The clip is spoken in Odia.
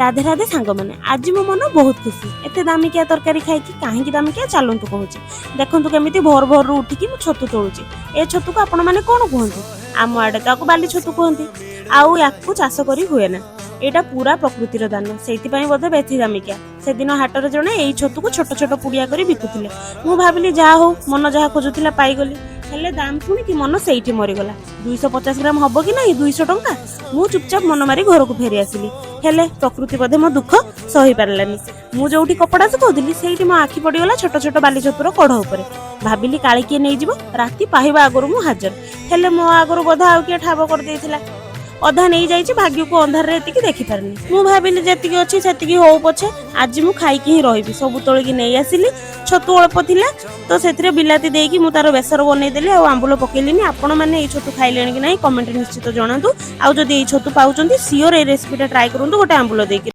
ରାଧେ ରାଧେ ସାଙ୍ଗମାନେ, ଆଜି ମୋ ମନ ବହୁତ ଖୁସି। ଏତେ ଦାମିକିଆ ତରକାରୀ ଖାଇକି। କାହିଁକି ଦାମିକିଆ, ଚାଲନ୍ତୁ କହୁଛି। ଦେଖନ୍ତୁ କେମିତି ଭୋର ଭୋରରୁ ଉଠିକି ମୁଁ ଛତୁ ତୋଳୁଛି। ଏ ଛତୁକୁ ଆପଣମାନେ କ'ଣ କୁହନ୍ତି? ଆମ ଆଡ଼େ ତାକୁ ବାଲି ଛତୁ କୁହନ୍ତି। ଆଉ ୟାକୁ ଚାଷ କରି ହୁଏ ନା, ଏଇଟା ପୁରା ପ୍ରକୃତିର ଦାନ। ସେଇଥିପାଇଁ ବୋଧେ ବେଶୀ ଦାମିକିଆ। ସେଦିନ ହାଟରେ ଜଣେ ଏଇ ଛତୁକୁ ଛୋଟ ଛୋଟ ପୁଡ଼ିଆ କରି ବିକୁଥିଲେ। ମୁଁ ଭାବିଲି, ଯାହା ହଉ, ମନ ଯାହା ଖୋଜୁଥିଲା ପାଇଗଲି। ହେଲେ ଦାମ ଶୁଣିକି ମନ ସେଇଠି ମରିଗଲା। 250 ଗ୍ରାମ ହବ କି ନାହିଁ, 200 ଟଙ୍କା। ମୁଁ ଚୁପଚାପ ମନ ମାରି ଘରକୁ ଫେରି ଆସିଲି। ହେଲେ ପ୍ରକୃତି ବୋଧେ ମୋ ଦୁଃଖ ସହି ପାରିଲାନି। ମୁଁ ଯୋଉଠି କପଡ଼ା ଶୁଖାଉଥିଲି, ସେଇଠି ମୋ ଆଖି ପଡ଼ିଗଲା ଛୋଟ ଛୋଟ ବାଲି ଛତୁର କଢ଼ ଉପରେ। ଭାବିଲି କାଳେ କିଏ ନେଇଯିବ, ରାତି ପାହିବା ଆଗରୁ ମୁଁ ହାଜର। ହେଲେ ମୋ ଆଗରୁ ବୋଧେ ଆଉ କିଏ ଠାବ କରିଦେଇଥିଲା, ଅଧା ନେଇଯାଇଛି। ଭାଗ୍ୟକୁ ଅନ୍ଧାରରେ ଏତିକି ଦେଖିପାରିନି। ମୁଁ ଭାବିଲି, ଯେତିକି ଅଛି ସେତିକି ହଉ ପଛେ, ଆଜି ମୁଁ ଖାଇକି ହିଁ ରହିବି। ସବୁ ତୋଳିକି ନେଇ ଆସିଲି। ଛତୁ ଅଳ୍ପ ଥିଲା ତ ସେଥିରେ ବିଲାତି ଦେଇକି ମୁଁ ତାର ବେସର ବନେଇଦେଲି ଆଉ ଆମ୍ବୁଲ ପକେଇଲିନି। ଆପଣମାନେ ଏଇ ଛତୁ ଖାଇଲେଣି କି ନାହିଁ, କମେଣ୍ଟରେ ନିଶ୍ଚିତ ଜଣାନ୍ତୁ। ଆଉ ଯଦି ଏଇ ଛତୁ ପାଉଛନ୍ତି, ସିଓର ଏଇ ରେସିପିଟା ଟ୍ରାଏ କରନ୍ତୁ ଗୋଟେ ଆମ୍ବୁଲ ଦେଇକି।